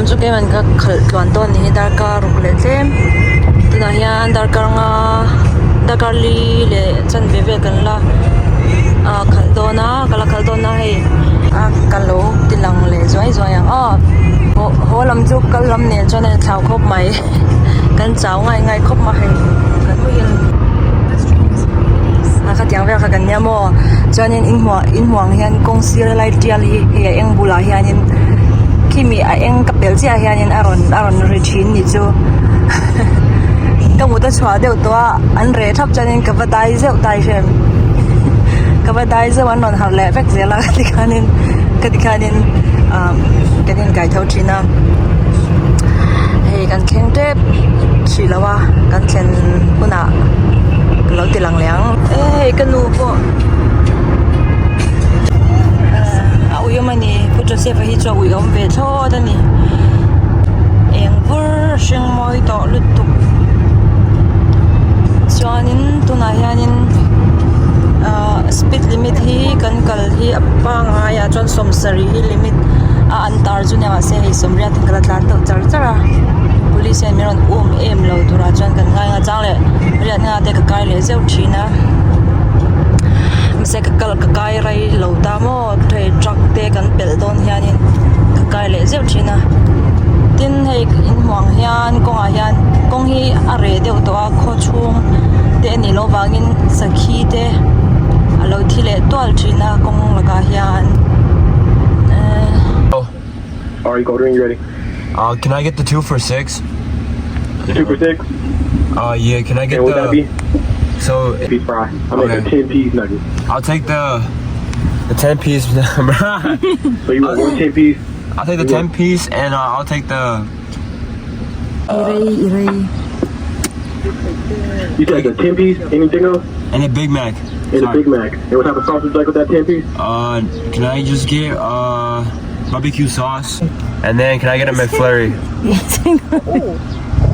chu keiman ka khalh tluan dawn ni hi darkar ruk leh tlem tunah hian darkar nga darkar li leh chanve vel kan la ah khalh dawn a ka la khalh dawn a hei a ka lo ti lang leh zuai zuai ang aw haw haw lam chu kal lam nen chuan a inthlau khawp mai kan chau ngai ngai khawp mai hei kan muhil a khatiang vel kha kan nia maw chuanin in hmuh in hmuh ang hian kawng sir lai tial hi hei a eng bulah hianin khimi a eng ka pelh chiah hianin a rawn a rawn ri thin nih chu ka mut a chhuah deuh tawh a an reh thap chuanin ka va dai zeuh dai hrem ka va dai zeuh an rawn harh leh vek zel a tikhanin ka tikhanin ah kan inkai tho thin a hei kan thleng tep hrih lo a kan thlen hunah ka lo ti lang leh ang e hei ka nu pawh a ui awm a ni pu Joseph a hi chu a ui awm ve thlawt a ni eng vur hring mawi tawh lutuk chuanin tunah hianin ahh speed limit hi kan kal hi a pangngai ah chuan sawmsarih hi limit a an tar chu nia mahse hei sawmriat in ka la tlan deuh char char a police hian min rawn um em lo turah chuan kan ngai nga chang leh riat nga te ka kai leh zeuh thin a mahse ka kal ka kai rei lo ta maw hei truck te kan pelh dawn hianin ka kai leh zeuh thin a tin hei inhmuh ang hian kawngah hian kawng hi a reh deuh tawh a khaw chhung te a nih loh vangin sakhi te a lo thi leh tual thin a kawng lakah hian ehh. Are you ordering ready? Uh, can I get the 2 for 6? The 2 for 6? Uh, yeah, can I get And the... would that be? So... Beef fry. I'm okay. making a 10 piece nugget. I'll take the the 10 piece. so you want one 10 piece? I'll take the 10 piece and uh, I'll take the Irei irei. You said the 10 piece? Anything else? And a Big Mac. And a Big Mac. And what type of sauce would you like with that 10 piece? Uh, can I just get uh barbecue sauce? And then can I get a McFlurry?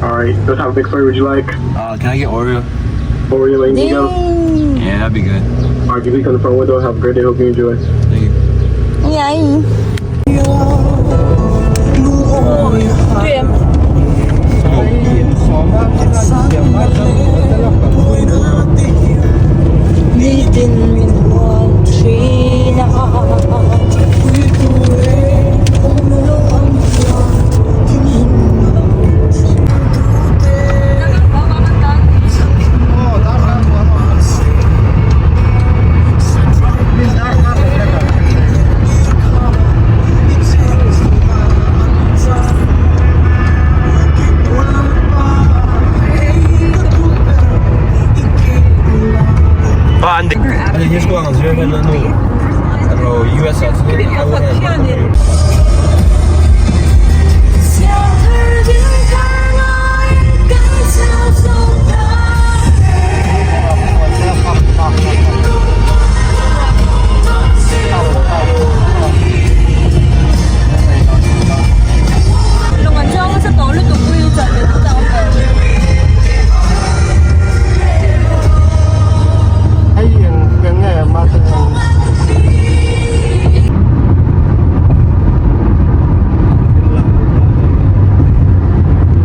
All right. What type of McFlurry would you like? Uh, can I get Oreo? Oreo, anything else? Yeah, that'd be good. All right, you can come to the front window. Have a great day. Hope you enjoy. Thank you. Yay.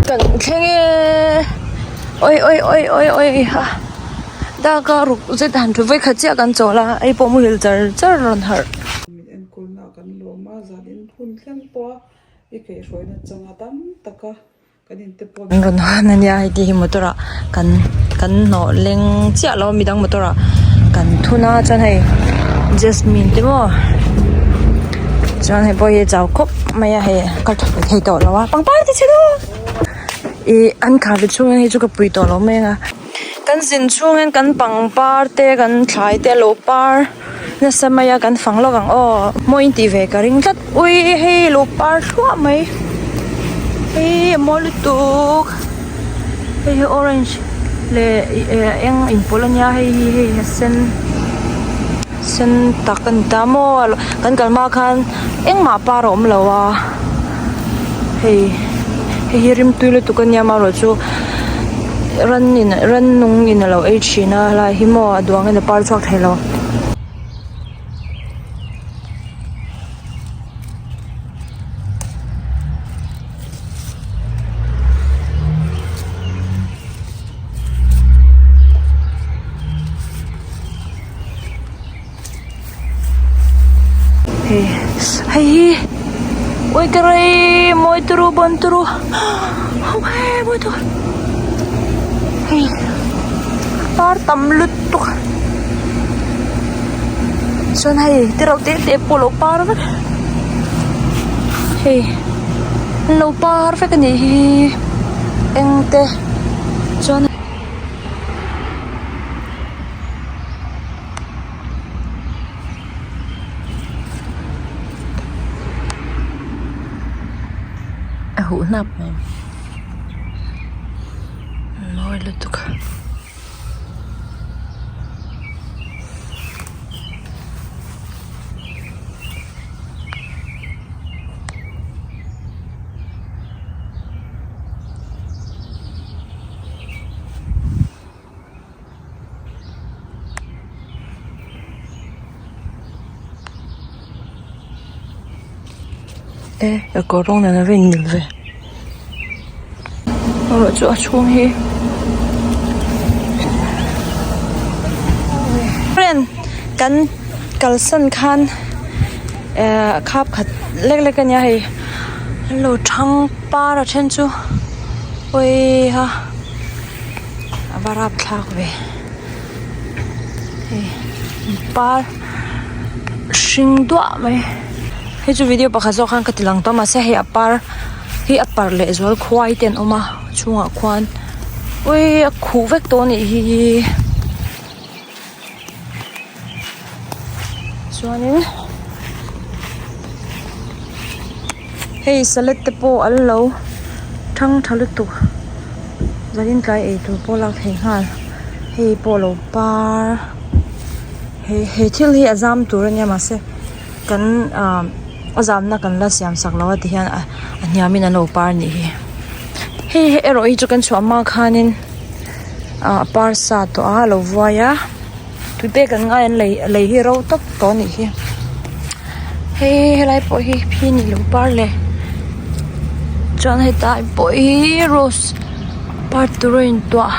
Kan thleng e oi oi oi oi oi ha daka ruk zet han thu vawikhat chiah kan chawl a hei pawh muhil char char rawn harh. Min enkulna kan lawm a zanin hun thleng pawh a i kaihhruaina changa tam taka kan inte pawh An rawn hawn a nia hei ti hi motor ah kan kan hnawh leng chiah lo a midang motor ah kan thun a chuan hei jasmine te maw chuan hei pawh hi a chau khawp mai a hei kal tha thei tawh lo a pangpar te chhe dawn ih an khar ve chhung hian hei chu ka pui tawh lo mai ang a kan zin chhung hian kan pangpar te kan thlai te a lo par nasa mai a kan fang lawk ang aw mawi in tih ve ka ring tlat ui hei lo par thluah mai hei a mawi lutuk hei hi orange leh eh a eng inpawlh ania hei hi hei a sen sen tak a ni ta maw kan kal hma khan engmah par a awm lo a hei hei hi rimtui lutuk ania amaherawhchu ranin rannung in alo ei thin a helai hi maw a duang in a par chhuak thei lo. Hei hi ui ka rei mawi turu bawn turu mawi turu hei par tam lutuk chuan hei te reuh te te pawh lo par vek hei an lo par vek a nih hi eng te chuan. A huh hnap mai mawi lutuk a. E ka kawr rawng nen a va inmil ve erawh chu a chhung hi friend kan kalsan khan ehh khap khat lek lek a nia hei an lo thang par a then chu awiha. A va rapthlak ve hei par hring duah mai hei chu video pakhat zawk khan ka ti lang tawh a mahse hei a par hi a par leh zual khuai te an awm a chhungah khuan awii a khuh vek tawh a nih hi chuanin hei salad te pawh an lo thang tha lutuk zanin tlai eitur pawh lak theih nghal hei pawh lo par he he thil hi a zam tur ania mahse kan ah a zamna kan la siam sak lo a ti hian a hniam in an lo par anih hi hei erawh hi chu kan chhuah hma khanin ah par sa tawh a a lo vuai a tui pek an ngai an lei lei hi ro tawp tawh a nih hi hei helai pawh hi phi ni lo par leh chuan hetlai pawh hi rose par tur a intuah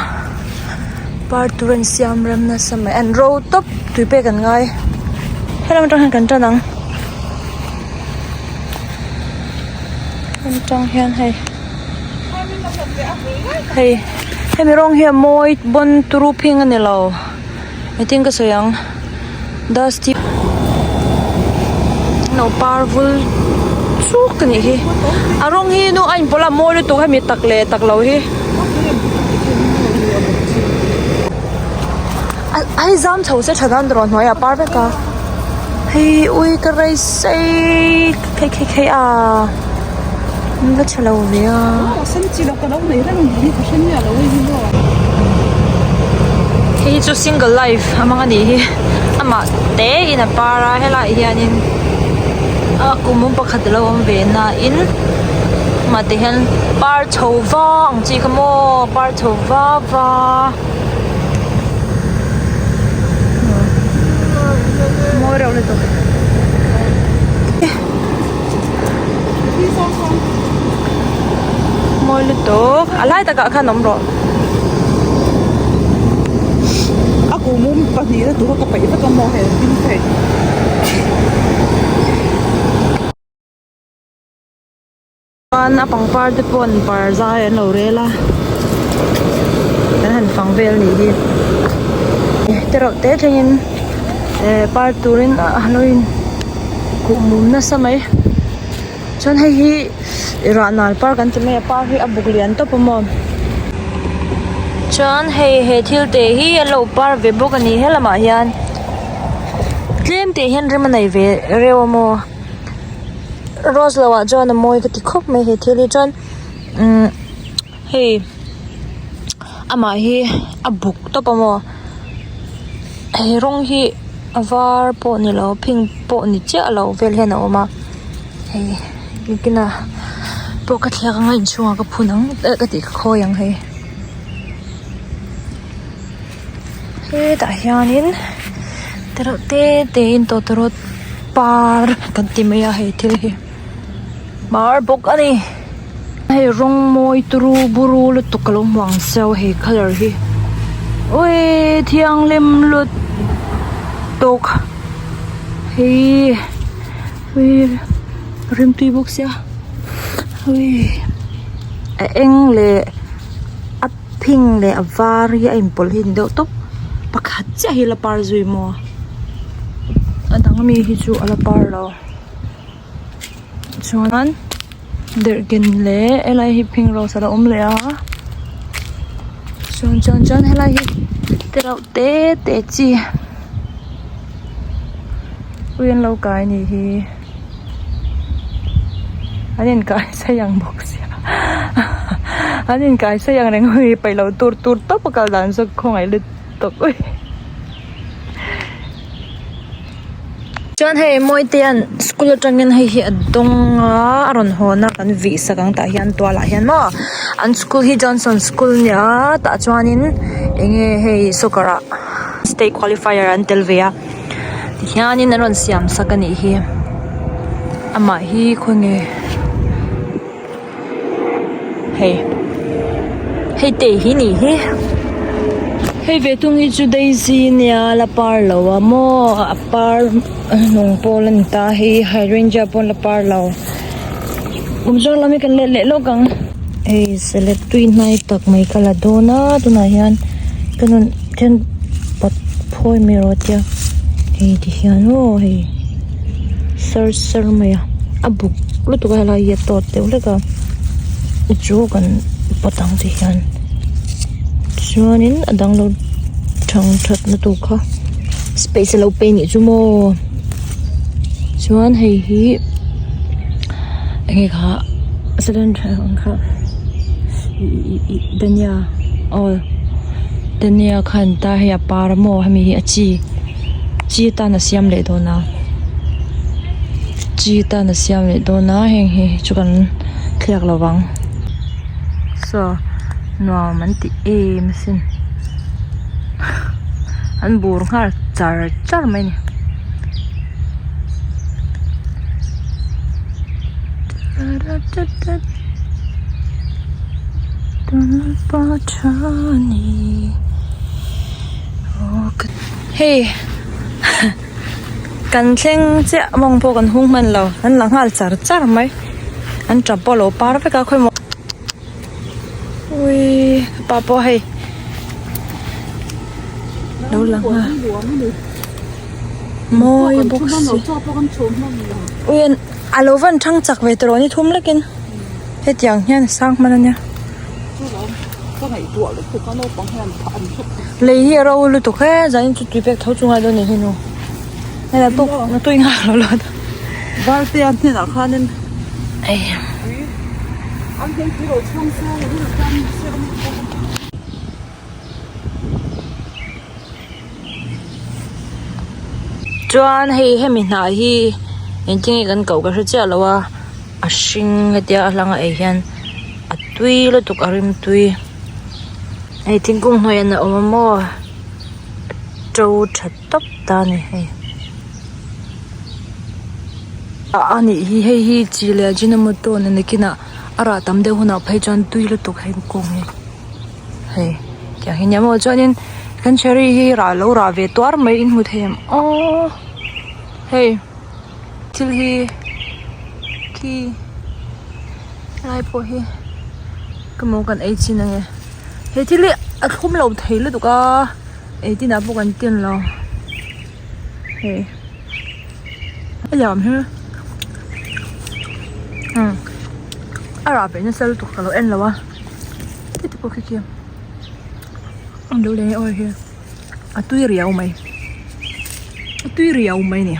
par tur a insiam rem nasa mai an ro tawp tui pek an ngai helam atang hian kan tan ang hemi tang hian hei. Hei hemi rawng hi a mawi bawn turu phing a ni lo engtin ka sawi ang dusty no par vul chuk a nih hi a rawng hi nu a inpawlh a mawi lutuk hemi tak leh tak lo hi a hei zam chho se tha nan erawh hnuaiah a par vek a hei ui ka rei sei khei khei khei a. An va tha lo ve a. Hei hi chu single life a hmang a nih hi amah te in a par a helaiah hianin a kum awm pakhat alo awm ve nain amah te hian par chho va ang chi kha maw par chho va va. Mawi reuh lutuk. Mawi lutuk a lai takah khan awm rawh. A kuhmum pahnihna tur ka peih vek a maw hei ding thei. Chuan a pangpar te pawh an par zai an lo rel a kan han fang vel anih hi te reuh te thlengin eh par turin a lo in kuh mum nasa mai chuan hei hi rahnal par kan ti mai a par hi a buk lian tawp a maw chuan hei he thil te hi an lo par ve bawk a ni he lamah hian tlem te hian rem a nei ve reuh a maw. Rose lo ah chuan a mawi ka ti khawp mai he thil hi chuan umm hei amah hi a buk tawp a maw he rawng hi a var pawh ni lo pink pawh ni chiah lo vel hian a awm a hei nikinah pawh ka thliak anga inchhungah ka phun ang eh ka tih ka khawi ang hei hetah hianin tereuh te te in tawtawrâwt par kan ti mai a hei thil hi par bawk a ni hei rawng mawi turu buru lutuk ka lo hmu ang cheu hei colour hi awii thianghlim lutuk hei awii. Rimtui bawk sia ui a eng leh a phing leh a var hi a inpawlh hi a ni deuh tawp pakhat chiah hi a la par zui maw a dang ami hi chu a la par lo chuan derhken leh helai hi phing rose a la awm leh a chuan chuan chuan helai hi te reuh te te chi ui an lo kai a nih hi. An inkai sei ang bawk sia an inkai sei ang reng ui peih loh tur tur tawp a kal dan zawk khawngaih lutuk ui. Chuan hei Mawitea'n school atangin hei hi a dawng a a rawn hawn a kan vih sak ang tah hian tualah hian maw an school hi Johnson school a nia tah chuanin eng nge hei soccer ah state qualifier an tel ve a. Tihianin an rawn siam sak a nih hi amah hi khawnge hei hei te hi nih hi hei ve thung hi chu daisy ania la par lo a maw a par hnung pawl a ni ta hei hydrangea pawh an la par lo kum zawng lam hi kan let leh lawk ang hei salad tui hnai tak mai ka la dawn a tunah hian ka nun then pat phawi mai rawh tia hei ti hian aw hei sar sar mai a a buk lutuk a helai hi a tawt deuh hlek a chu kan pat ang ti hian chuanin a dang lo thang that na tur kha space a lo pe nih chu maw chuan hei hi enge kha ang kha ih ih dania aw dania khan ta hei a par a maw hemi hi a chi chi atan a siam leh dawn a chi atan a siam leh dawn a heng hi chu kan thliak lo vang saw nuam an ti em asin an bur nghal char char mai a ni. Hei kan thleng chiah mawng pawh kan hung hman lo an la nghal char char mai an tap pawh a lo par vek a khawimaw uii ka pa pawh hei lo la nghal mawi bawk si ui a lo van thang chak ve tawh ni thum lekin hetiang hian a sang hman ania lei hi a ro lutuk he zanin chu tui pek tho chu ngai dawn ni hi nu hei la tuk na tui nghak lo lo Valtea hnenah khanin ei an thei tui lo chhung chhung Chuan hei hemi hnah hi engtin nge kan koh ka hre chiah lo a a hring hetia a hlang a ei hian a tui lutuk a rim tui hei thingkung hnuaiah hian a awm a maw to tha tawp ta a ni hei a nih hi hei hi chi leh ajinomoto nen nakinah a rah tam deuh hunah phei chuan tui lutuk hei kung hi. Hei tiang hi nia maw chuanin kan cherry hi rah lo rah ve tuar mai in hmu thei em aww hei thil hi khi helai pawh hi ka maw kan ei chin ange he thil hi a thlum lo thei lutuk a engtin ah pawh kan ken lo hei a liam hi umm a rah ve nasa lutuk ka lo en lo a. Heti pawh khi khi an lo leng awi hi a tui riau mai a tui riau mai a ni.